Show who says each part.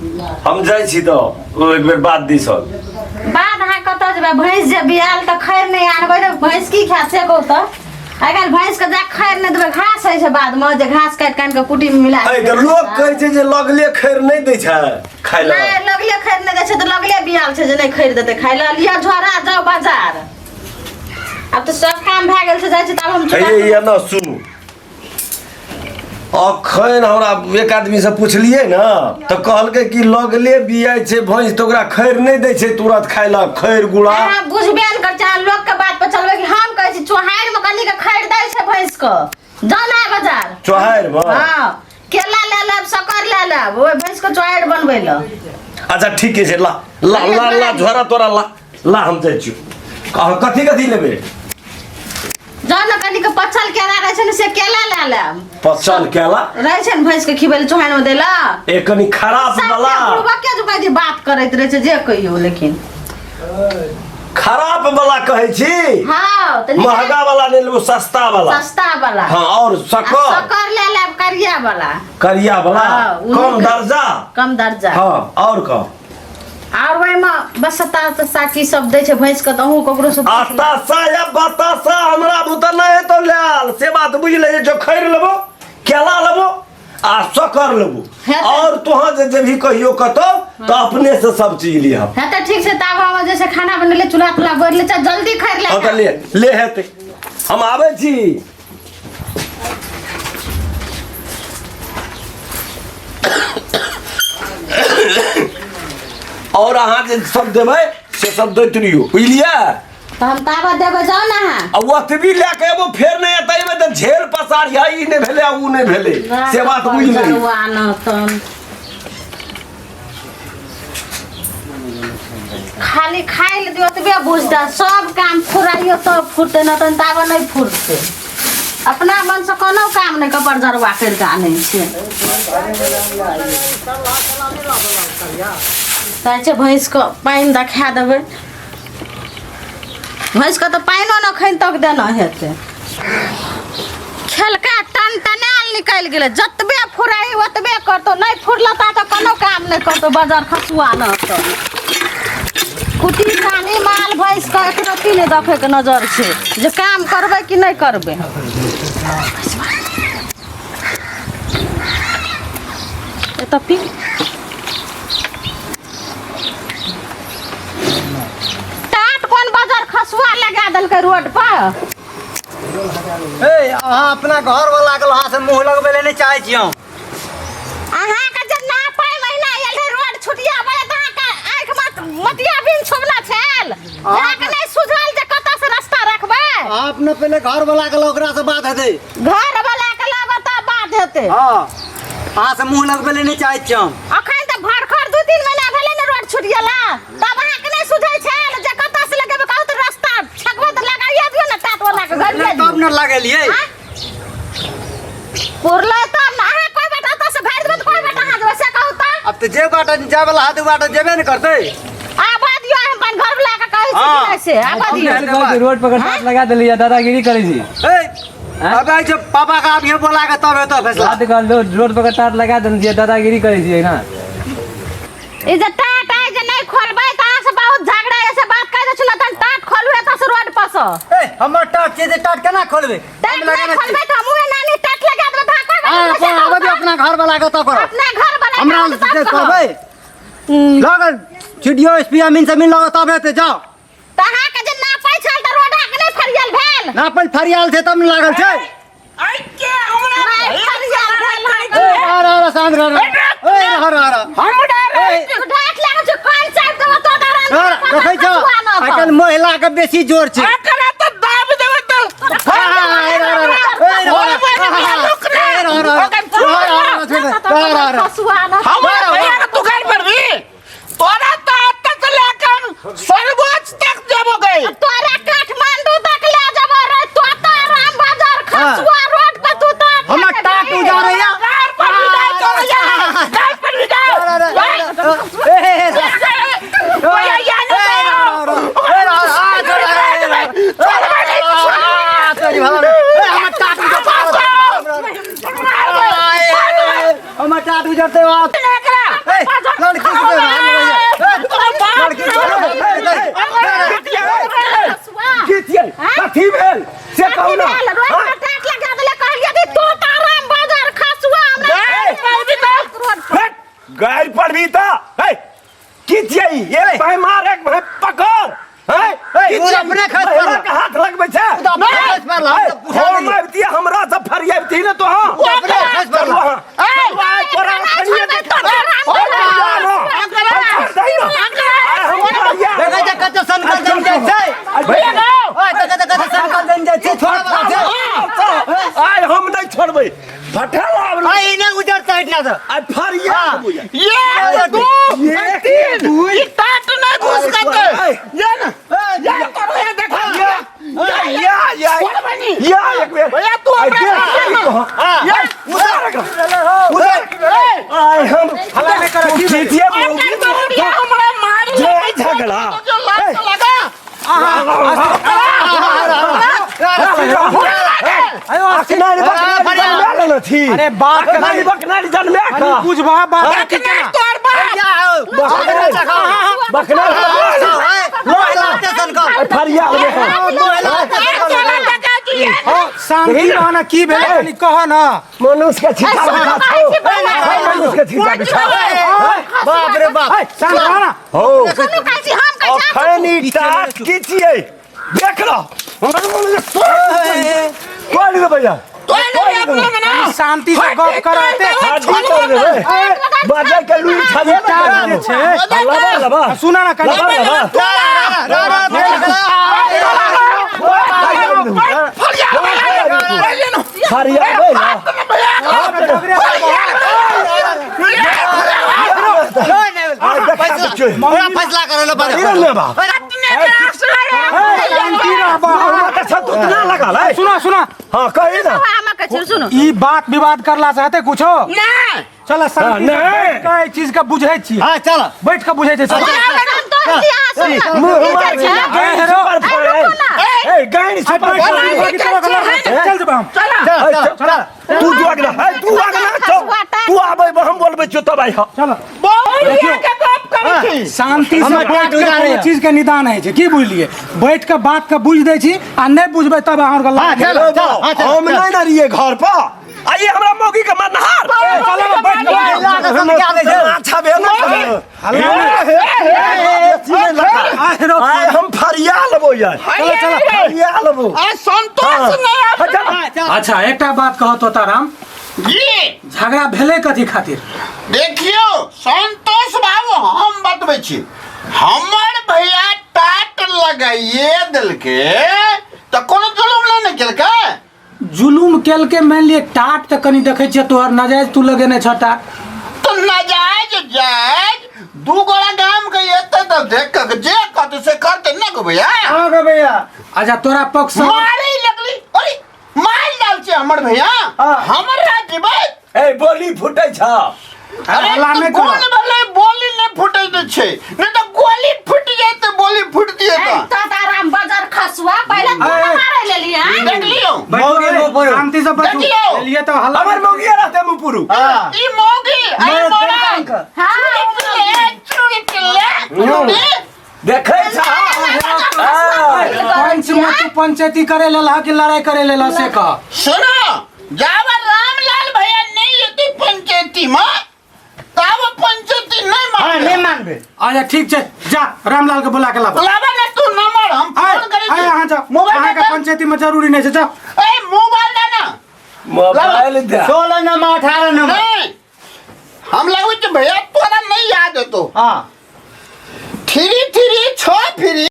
Speaker 1: हम जाइ छी तऽ ओ एक बेर बात दिसल।
Speaker 2: बाद अहाँ कतऽ जेबै? भैंस जे बियाल तऽ खैर नहि आनबै तऽ भैंस की खायत से कहू तऽ। आइ काल्हि भैंस के जा खैर नहि देबै, घास होइ छै बादमे, जे घास काटि काटि कऽ कुटी मे मिला।
Speaker 1: ऐ तऽ लोक कहै छै जे लगले खैर नहि दै छै खाय लए।
Speaker 2: नहि, लगले खैर नहि दै छै तऽ लगले बियाल छै जे नहि खैर देतै खाय लए। लिअ झोरा, जाउ बाजार। आब तऽ सब काम भए गेल छै, जाइ छै तऽ आब हम
Speaker 1: हे ये ना सुनू, अखन हमरा एक आदमी से पुछलियै ने तऽ कहलकै कि लगले बियाइ छै भैंस तऽ ओकरा खैर नहि दै छै तुरंत खाय लए खैर गुड़ा।
Speaker 2: अहाँ बुझबे ने करै छी, अहाँ लोक के बात पर चलबै कि हम कहै छी चोहारि मे कनी के खैर दै छै भैंस के। जाउ ने बाजार।
Speaker 1: चोहारि मे?
Speaker 2: हँ, केला ले लेब, शक्कर ले लेब, ओहि भैंस के चोहारि बनबै लए।
Speaker 1: अच्छा ठीके छै, ला ला ला ला झोरा तोरा ला ला, हम जाइ छियौ। अहाँ कथी कथी लेबै?
Speaker 2: जाउ ने, कनी के पचल केला रहै छै ने, से केला ले लेब।
Speaker 1: पचल केला
Speaker 2: रहै छै ने भैंस के खिबै लए, चोहारि मे दै लए।
Speaker 1: ए कनी खराब वाला।
Speaker 2: बुड़बके जुका जे बात करैत रहै छै, जे कहियौ लेकिन।
Speaker 1: खराब वाला कहै छी?
Speaker 2: हाँ, तऽ नीक।
Speaker 1: महंगा वाला नहि लेबो, सस्ता वाला।
Speaker 2: सस्ता वाला।
Speaker 1: हाँ, और
Speaker 2: आ
Speaker 1: शक्कर?
Speaker 2: शक्कर ले लेब करिया वाला।
Speaker 1: करिया वाला।
Speaker 2: हाँ, उ
Speaker 1: कम
Speaker 2: नीक।
Speaker 1: दर्जा।
Speaker 2: कम दर्जा।
Speaker 1: हाँ, और कम।
Speaker 2: और ओहिमे बसता तस्ता की सब दै छै भैंस के, तऽ अहूँ ककरो से पूछि लेब।
Speaker 1: बतासा या बतासा हमरा बुते नहि हेतौ लाल, से बात बुझि ले। जो खैर लेबो, केला लेबो आ शक्कर लेबो।
Speaker 2: हेतै।
Speaker 1: और तोहाँ जे जेबही कहियो कतौ तऽ अपने से सब चीज लिह।
Speaker 2: हेतै, ठीक छै। तब हम जे छै खाना बनेले, चूल्हा तुल्हा बोरि ले, चल जल्दी खैर ले।
Speaker 1: हाँ तऽ ले ले, हेतै, हम आबै छी। और अहाँ जे सब देबै से सब दैत रहियौ, बुझलियै?
Speaker 2: तऽ हम ताबत देबै, जाउ ने अहाँ।
Speaker 1: आ ओतबी लए के एबो, फेर नहि एतै एबै तऽ झेल पसार है, ई नहि भेलै आ उ नहि भेलै, से बात बुझि लेबै।
Speaker 2: जरुआ न तन खाली खाइ लए दियौ ओतबे बुझतै, सब काम फुराइयो तब फुरतै, न तहन ताबे नहि फुरतै। अपना मनसँ कोनो काम नहि कपर जरुआ करि कऽ आनै छै। कहै छै भैंसके पानि देखा देबै, भैंसके तऽ पानिओ ने एखन तक देना हेतै। खेलका टन टनायल निकलि गेलै। जतबे फुराही ओतबे करतौ, नहि फुरलता तऽ कोनो काम नहि करतौ। बजर खसुआ न तऽ कुटी सानी माल भैंसके एक रत्ती नहि देखैके नजर छै जे काम करबै कि नहि करबै। एतऽ पी टाट कोन बजर खसुआ लगा देलकै रोड पर।
Speaker 3: ए अहाँ अपना घर वाला के अहाँ से मुंह लगबै ले नहीं चाहै छी हम।
Speaker 2: अहाँके जे नापै महीना आयल रहै रोड छुटिया बड़े, तऽ अहाँके आँखि में मोतिया बिन छुबला छल, अहाँके नहीं सुझल जे कतऽ से रास्ता रखबै।
Speaker 3: अहाँ अपना पहले घर वाला के ओकरा से बात हेतै।
Speaker 2: घर वाला के लगो तब बात हेतै।
Speaker 3: हाँ, अहाँ से मुंह लगबै ले नहीं चाहै छी हम।
Speaker 2: अखन तऽ भरखर 2-3 महीना भेलै ने रोड छुटि गेला, तब अहाँके नहि सुझै छल जे कतऽ से लगेबै? कहू तऽ रास्ता छकबै तऽ लगाइए दियौ ने टाट वाला के घर
Speaker 3: तब
Speaker 2: दियौ।
Speaker 3: न लगेलियै।
Speaker 2: आँय? पुरलै तब ने। अहाँ कोइ बेटा ओतऽ से भरि देबै तऽ कोइ बेटा अहाँ देबै, से कहू तऽ।
Speaker 3: अब तऽ जे बाटा जाय वाला हाथ बाटा जेबे ने करतै।
Speaker 2: आबऽ दियौ, हम अपन घर वाला के कहै छी कि
Speaker 3: हाँ।
Speaker 2: नहि से आबऽ दियौ।
Speaker 3: हम
Speaker 4: कहै छी, रोड पर टाट लगा देलियै, दादागिरी करै छी।
Speaker 3: ए अब आई जब पापा का अभी बोला के तब हेतौ फैसला।
Speaker 4: बात कहल, रोड पर टाट लगा देलियै, दादागिरी करै छियै ना।
Speaker 2: ई जे टाट आइ जे नहि खोलबै तऽ अहाँ से बहुत झगड़ा ऐसे बात कहि दै छी ने, तहन टाट खोलू एतऽ से रोड पर से।
Speaker 3: ए हमर टाट छै जे टाट केना खोलबै?
Speaker 2: टाट
Speaker 3: हम
Speaker 2: नहि
Speaker 3: लगाने छी।
Speaker 2: खोलबै तऽ हमहूँ नानी टाट लगा देबै तऽ अहाँ कोइ
Speaker 3: हाँ,
Speaker 2: बात
Speaker 3: अपन आबै दियौ अपना घर वाला के तब करब।
Speaker 2: अपना घर वाला
Speaker 3: हमरा
Speaker 2: के तब
Speaker 3: जे
Speaker 2: करब।
Speaker 3: कहबै लगल सीडीओ एसपी अमीन समीन लगल तब हेतै, जाओ।
Speaker 2: तऽ अहाँके जे नापै छल तऽ रोड अहाँके नहि फरियाल भेल?
Speaker 3: नापै फरियाल छै तब ने लागल छै।
Speaker 2: नहि फरियाल भेल अहाँके।
Speaker 3: ए आ रहा रहा शांत रह रहा। ए रह रहा रहा। ए
Speaker 2: ढाक लागल छै, कोन चाप देबो तो दरान।
Speaker 3: रह, देखै छौ आइ काल्हि महिला के बेसी जोर छै। हाँ, हाँ, ए, रह, रह, रह। ए, रह, रह, रह, ए, रह, रह, रह, रह, रह, छोड़ दे। रह, रह, रह।
Speaker 2: खसुआ न।
Speaker 5: हमरा भैया के तू घर पर भी तोरा तो तक लेकर सर्वोच्च तक जबो गई।
Speaker 2: तोरा काठमांडू तक ले जबो रे, तो तो राम बाजार खसुआ रोड पर तू तो
Speaker 3: हमर टाट उजारैया।
Speaker 5: घर पर भी जाए तोरा यार, घर पर भी जाए।
Speaker 3: रह, रह, रह, रह। ए, ए, ए,
Speaker 5: भैया यार
Speaker 3: ए, रह, रह, रह। ए, रह, रह, आ, छोड़, रह, रह, रह। आ, तोरी भला रे। ए, हमर टाट उजरतै। हमर टाट उजरतै, आ। ए, लड़की।
Speaker 1: गारि पढ़बी तऽ है की छियै ई? एक भाई मार एक भाई पकड़ है की
Speaker 3: ओ
Speaker 1: छियै?
Speaker 3: अपने खसि
Speaker 1: महिला
Speaker 3: पड़ल।
Speaker 1: के हाथ लगबै छै
Speaker 3: ओ तऽ अपने खसि पड़ल, हम तऽ पूछल
Speaker 1: हम
Speaker 3: नहि।
Speaker 1: आबितियै हमरा से फरियाबती ने तो हाँ
Speaker 3: अपने खसि पड़ल।
Speaker 1: चलू अहाँ तोरा अखनिये देखा
Speaker 3: देखै छै कते सनकल जम जाइ छै।
Speaker 1: भैया
Speaker 3: ओए, देखै छै कते सनकल जम जाइ छै, छोड़ बला छै।
Speaker 1: आइ हम नहि छोड़बै भटल आब
Speaker 3: आइ ई नहि उजरतै एहिठिना सँ।
Speaker 1: आइ फरिया
Speaker 5: एक दू तीन ई टाट नहीं घुस करते ये ना ये करो ये देखो
Speaker 1: या या या या एक बेर
Speaker 5: भैया तू
Speaker 1: आइ
Speaker 5: हमरा
Speaker 1: देख
Speaker 5: ये
Speaker 1: उतार एकरा। उतार। आइ हम तू खींचिए मौगी
Speaker 5: हमरा मार
Speaker 1: जे झगड़ा
Speaker 5: जो लात लगा
Speaker 1: अखनारी बकनारी जनमे लेने छी
Speaker 4: अरे बात
Speaker 1: अखनारी बकनारी जनमे
Speaker 4: कनी
Speaker 1: का
Speaker 4: बुझबा बात
Speaker 5: नहीं तोर बाप
Speaker 3: या, ओ,
Speaker 1: बकनारी बकनारी
Speaker 3: मोहला सनकल।
Speaker 1: फरिया लेबै हम।
Speaker 3: मोहला
Speaker 5: चला लगा जी
Speaker 4: शांति रहना की भेलै कनी कह ना
Speaker 1: मनुष्य के छिता बिछा छौ मनुष्य के छिता बिछा
Speaker 3: बाप रे बाप।
Speaker 4: शांत रहना
Speaker 1: हो
Speaker 2: सुनू कहै छी हम कहै छी
Speaker 1: अखन ई टाट की छियै देख ल कोन रे भैया
Speaker 5: तो नहीं अपना में ना
Speaker 4: कनी शांति से गप कराते
Speaker 1: हड्डी तोड़ देबै बाजै के लुई छाजे
Speaker 4: टाट जे छै
Speaker 1: लबा लबा
Speaker 4: सुना ना कनी
Speaker 1: लबा लबा
Speaker 3: रा, रा, रा,
Speaker 1: फरिया बै ना
Speaker 3: नहीं, नहीं,
Speaker 1: आइ देखा छियै
Speaker 3: ओकरा फैसला करै लए पड़ै।
Speaker 1: ई ने बा
Speaker 4: शांति रहबा
Speaker 1: हमरा तऽ छत उतना लगल है
Speaker 4: सुना सुना
Speaker 1: हां कही ना
Speaker 2: हम कहै छी सुनू
Speaker 4: ई बात विवाद करला से हेतै कुछो
Speaker 5: नहीं
Speaker 4: चल शांति से
Speaker 1: नहीं।
Speaker 4: बैठ के एहि चीज के बुझै छी
Speaker 3: हाँ, चल।
Speaker 4: बैठ के बुझै छी चल
Speaker 2: संतोष जी अहाँ सुनू
Speaker 1: मुँह मार
Speaker 2: की छै?
Speaker 1: गाइन सुपर फोड़ ए गाइन सुपर फोड़
Speaker 4: चल जेबै हम
Speaker 3: चल, चल, चल।
Speaker 1: तू जो अगला है तू अगला छौ तू आबै हम बोलबै छियौ तब आइ
Speaker 4: चल
Speaker 5: देखियो
Speaker 4: शांति से
Speaker 3: हमर
Speaker 4: बैठ
Speaker 3: टाट
Speaker 4: के
Speaker 3: उजाड़े
Speaker 4: कोनो
Speaker 3: है।
Speaker 4: चीज के निदान होइ छै की बुझलियै बैठ के बात के बुझि दै छी आ नहि बुझबै तब अहाँ आरके
Speaker 3: हाँ,
Speaker 4: लाज
Speaker 3: चल, चल, हाँ, चल,
Speaker 1: हम
Speaker 3: चल।
Speaker 1: नहि ने रहियै घर पर आइए हमरा मौगी के मरनहार
Speaker 4: चल ने बैठ के
Speaker 3: ला के समझा दै छै।
Speaker 1: अच्छा भेल आइ हम फरिया लेबो यार
Speaker 4: चल चल
Speaker 1: फरिया लेबो
Speaker 5: संतोष नहीं
Speaker 4: अच्छा एकटा बात कह तोताराम
Speaker 5: जी
Speaker 4: झगड़ा भेलै कथी खातिर
Speaker 5: देखियो संतोष बाबू हम बतबै छी हमर भैया टाट लगाइए देलकै तऽ कोनो जुलुम नहि ने केलकै
Speaker 4: जुलुम केलकै मानि लिअ टाट तऽ कनि देखै छियै तोहर नाजायज तू लगेने छह टाट
Speaker 5: तऽ नाजायज जायज दू गोरा गाम के एतै तऽ देख कऽ जे कहतै से करतै ने गो भैया
Speaker 3: हाँ गो भैया
Speaker 4: अच्छा तोरा पक्ष सँ
Speaker 5: मारे लगली अरे मार डाल छै हमर भैया
Speaker 3: हाँ।
Speaker 5: हमर राज्य भाई
Speaker 1: ए बोली फुटै छ
Speaker 5: अरे
Speaker 4: हल्ला
Speaker 5: तऽ
Speaker 4: नहि
Speaker 5: गोल
Speaker 4: करऽ।
Speaker 5: भेलै बोली नहि फुटै दै छै नहि तऽ गोली फुटि जाय तऽ बोली फुटि दिए तऽ
Speaker 2: तोताराम बजर खसुआ पहिले तू
Speaker 4: ए,
Speaker 2: ने मारे लेली हैं
Speaker 5: देख लियौ
Speaker 4: बैठू,
Speaker 3: मौगी
Speaker 4: ए,
Speaker 3: मुँह पुरु।
Speaker 4: शांति से बैठू
Speaker 5: देखियौ।
Speaker 4: एलियै तऽ हल्ला
Speaker 1: हमर मौगिया रहते मुँह पुरु
Speaker 3: हाँ।
Speaker 5: ई मौगी अरे
Speaker 3: मरद
Speaker 5: मरद
Speaker 3: बैंक।
Speaker 2: हाँ
Speaker 5: चूड़ी पिल्ले चूड़ी
Speaker 1: देखै छ
Speaker 4: पंच में तू पंचायती करे लेल हा कि लड़ाई करे लेल हा से कह
Speaker 5: सुनो जाब रामलाल भैया नहीं एती पंचायती में तब पंचायती नहीं
Speaker 3: हाँ,
Speaker 5: मानबे
Speaker 3: नहीं मानबे।
Speaker 4: अच्छा ठीक छै जा रामलाल के बुला के लाब
Speaker 5: लाबा ना तू नंबर हम
Speaker 4: आय
Speaker 5: फोन करै
Speaker 4: आय
Speaker 5: छी
Speaker 4: अहाँ जाओ
Speaker 5: मोबाइल
Speaker 4: अहाँ के
Speaker 5: दे
Speaker 4: पंचायती में जरूरी नहीं छै जाओ
Speaker 5: ए मोबाइल दे ना
Speaker 1: मोबाइल दे
Speaker 3: 16 नंबर 18 नंबर
Speaker 5: नहीं हम लगै छै भैया तोरा नहीं याद हेतो
Speaker 3: हाँ
Speaker 5: 3 3 6 3